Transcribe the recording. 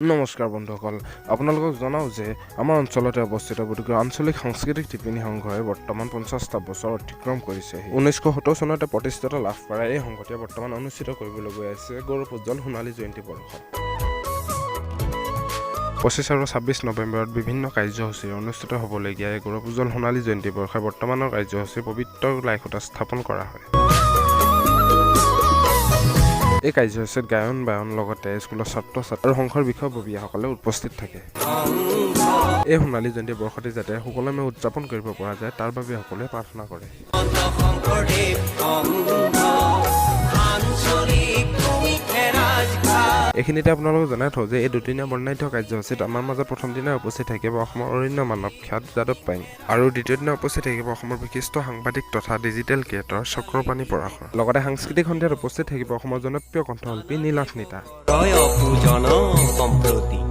নমস্কাৰ বন্ধুসকল, আপোনালোকক জনাওঁ যে আমাৰ অঞ্চলতে অৱস্থিত বুটুকী আঞ্চলিক সাংস্কৃতিক শিপিনী সংঘই বৰ্তমান 50টা বছৰ অতিক্ৰম কৰিছে। 1970 চনতে প্ৰতিষ্ঠিত লাভ কৰা এই সংঘটিয়ে বৰ্তমান অনুষ্ঠিত কৰিবলৈ গৈ আছে গৌৰৱ উজ্জ্বল সোণালী জয়ন্তী বৰ্ষ। 25 আৰু 26 নৱেম্বৰত বিভিন্ন কাৰ্যসূচীৰে অনুষ্ঠিত হ'বলগীয়া এই গৌৰৱ উজ্জ্বল সোণালী জয়ন্তী বৰ্ষৰ বৰ্তমানৰ কাৰ্যসূচী পবিত্ৰ লাইখুঁটা স্থাপন কৰা হয়। এই কাৰ্যসূচীত গায়ন বায়ন লগতে স্কুলৰ ছাত্ৰ ছাত্ৰী আৰু সংঘৰ বিষয়ববীয়াসকলে উপস্থিত থাকে। এই সোণালী জয়ন্তী বৰ্ষটি যাতে সুকলমে উদযাপন কৰিব পৰা যায়, তাৰ বাবে সকলোৱে প্ৰাৰ্থনা কৰে। শংকৰদেৱ সংঘ আঞ্চলিক তুমি ৰাজঘাট। এইখিনিতে আপোনালোকক জনাই থওঁ যে এই দুদিনীয়া বৰ্ণাঢ্য কাৰ্যসূচীত আমাৰ মাজত প্ৰথম দিনা উপস্থিত থাকিব অসমৰ অৰণ্য মানৱ খ্যাত যাদৱ পায়েং আৰু দ্বিতীয় দিনা উপস্থিত থাকিব অসমৰ বিশিষ্ট সাংবাদিক তথা ডিজিটেল ক্ৰিয়েটৰ চক্ৰপাণি পৰাশৰ। লগতে সাংস্কৃতিক সন্ধিয়াত উপস্থিত থাকিব অসমৰ জনপ্ৰিয় কণ্ঠশিল্পী নীলাভ নীতা। ৰয় পূজন সম্প্ৰতি।